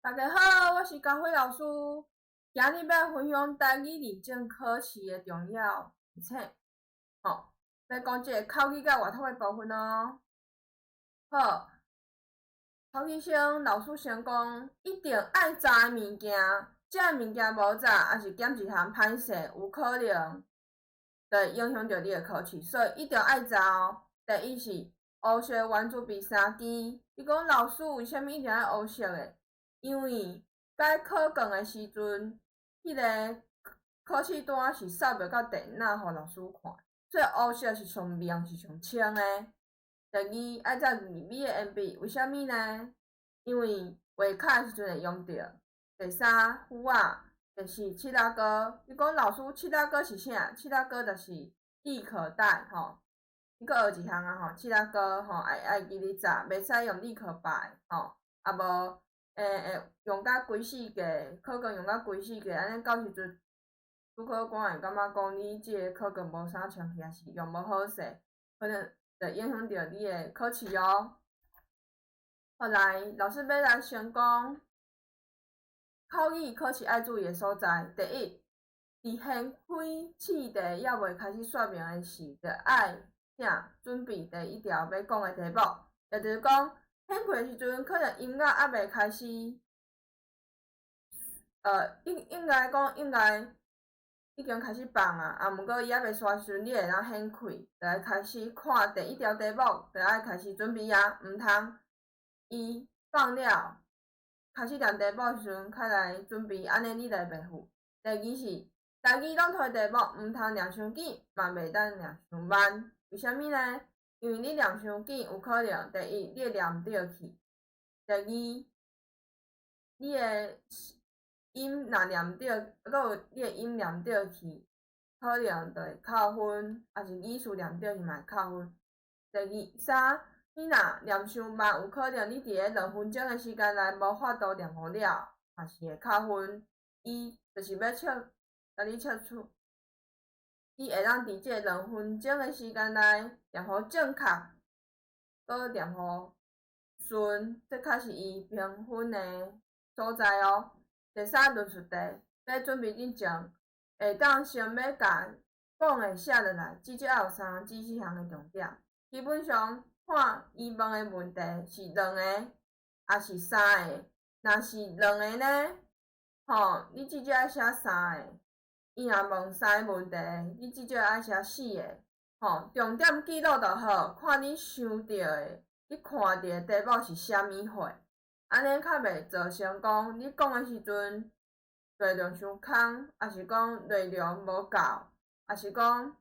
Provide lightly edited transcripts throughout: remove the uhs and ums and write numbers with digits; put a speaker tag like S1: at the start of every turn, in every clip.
S1: 大家好，我是佳慧老師。今日欲分享台語認證考試的重要提醒，吼，欲講這个口語佮閱讀的部分哦。好，頭先先老師先講，一定愛查的物件，這个物件無查，抑是減一項歹勢，有可能就會影響著你的考試，所以一定愛查哦。第一是烏色圓珠筆三支，你講老師為啥物一定愛烏色的？因為改考卷的時陣，彼个考試單是掃袂到電腦予老師看，所以烏色是上明是上清的。第二，愛紮二米的鉛筆，為啥物呢？因為畫卡的時陣會用著。第三，斧仔。第四，拭仔膏。你講老師拭仔膏是啥？拭仔膏就是立可帶吼。你閣學一項啊吼，拭仔膏吼，愛記咧紮，袂使用立可白吼，啊無。會用甲規世界，考卷用甲規世界，按呢到時陣主考官會感覺講你這个考卷無啥清氣，抑是用無好勢，可能會影響著你的考試哦。後來老師欲來先講口語考試愛注意的所在。第一，佇掀開試題猶未開始說明的時，就愛啥準備第一條欲講的題目，也就是講，掀開的時陣，可能音樂猶未開始，應該講應該已經開始放啊，啊，毋過伊猶未煞時陣，你會當掀開，就愛開始看第一條題目，就愛開始準備啊，毋通伊放了開始念題目時陣，較來準備，按呢你就會袂赴。第二是，台語朗讀的題目，毋通念傷緊，嘛袂當念傷慢，為啥物呢？因為你念傷緊，有可能第一，你會念毋著去；第二，你的音若念毋著，閣有你的音念毋著去，可能就會扣分，抑是語序念著去嘛會扣分。第二三，你若念傷慢，有可能你佇咧2分鐘的時間內無法度念予了，嘛是會扣分。伊就是欲測，共你測出。你會當佇這个2分鐘的時間內念予正確，閣念予順，這較是伊評分的所在哦。第三，論述題，欲準備進前，會當先欲共講的寫落來，至少愛有三至四項的重點。基本上看伊問的問題是兩个，抑是三个？若是兩个呢，吼，你至少愛寫三个。伊若問三个問題，你至少愛寫四個，吼，重點記錄就好，看你想著的，你看著的題目是啥物貨，按呢較袂造成講你講的時陣內容傷空，抑是講內容無夠，抑是講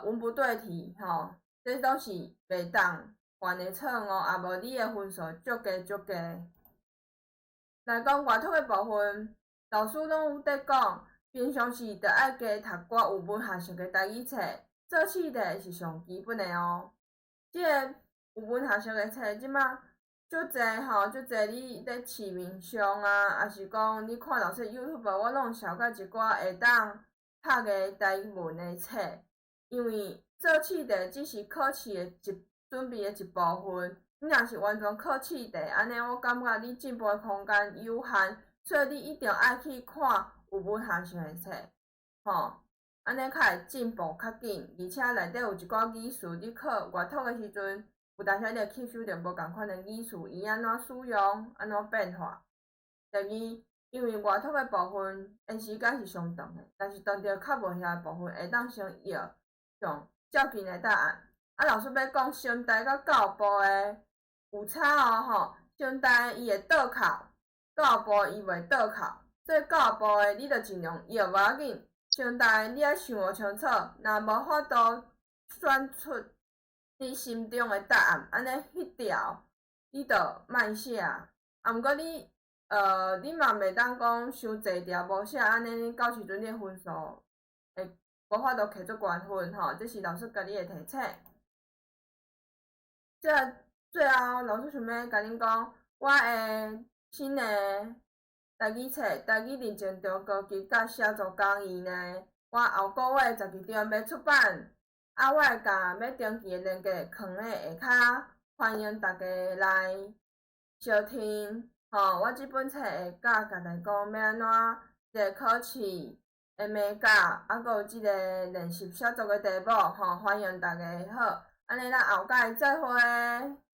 S1: 文不對題，吼，這攏是袂當犯的錯誤，啊無你的分數足低足低。來講閱讀的部分。老師攏有佇講，平常時著愛加讀寡有文學性的台語冊，做試題是上基本的哦。這个有文學性的冊，這馬足濟吼，足濟你佇市面上啊，抑是講你看老師 YouTube，我攏有紹介一寡會當讀的台文的冊。因為做試題只是考試的一準備的一部分，你若是完全靠試題，按呢我感覺你進步的空間有限。所以你一定愛去看有文學性的冊，吼，按呢較會進步較緊，而且內底有一寡語詞，你考閱讀的時陣，有當時你會吸收著無仝款的語詞，伊按怎使用，按怎變化。第二，因為閱讀的部分，的時間是上長的，但是當著較無遐的部分，會當先譯上較近的答案。啊，老師欲講成大佮教育部的有差哦，吼，成大伊會倒扣。教育部伊袂倒扣，所以教育部的你著盡量譯無要緊，成大的你愛想予清楚，若無法度選出你心中的答案，按呢彼條你著莫寫。啊，毋過你你嘛袂當講傷濟條無寫，按呢你到時陣你的分數會無法度摕足懸分吼，這是老師共你的提醒。這最後，老師想欲共恁講，我的新的台語冊、台語認證中高級佮寫作講義呢，我後個月12張欲出版，啊，我會共欲登記的連結囥佇下跤，歡迎大家來相聽。吼，我這本冊會教大家講欲按怎這個考試的眉角，啊，閣有這个練習寫作的題目，吼，歡迎大家好，按呢咱後擺再會。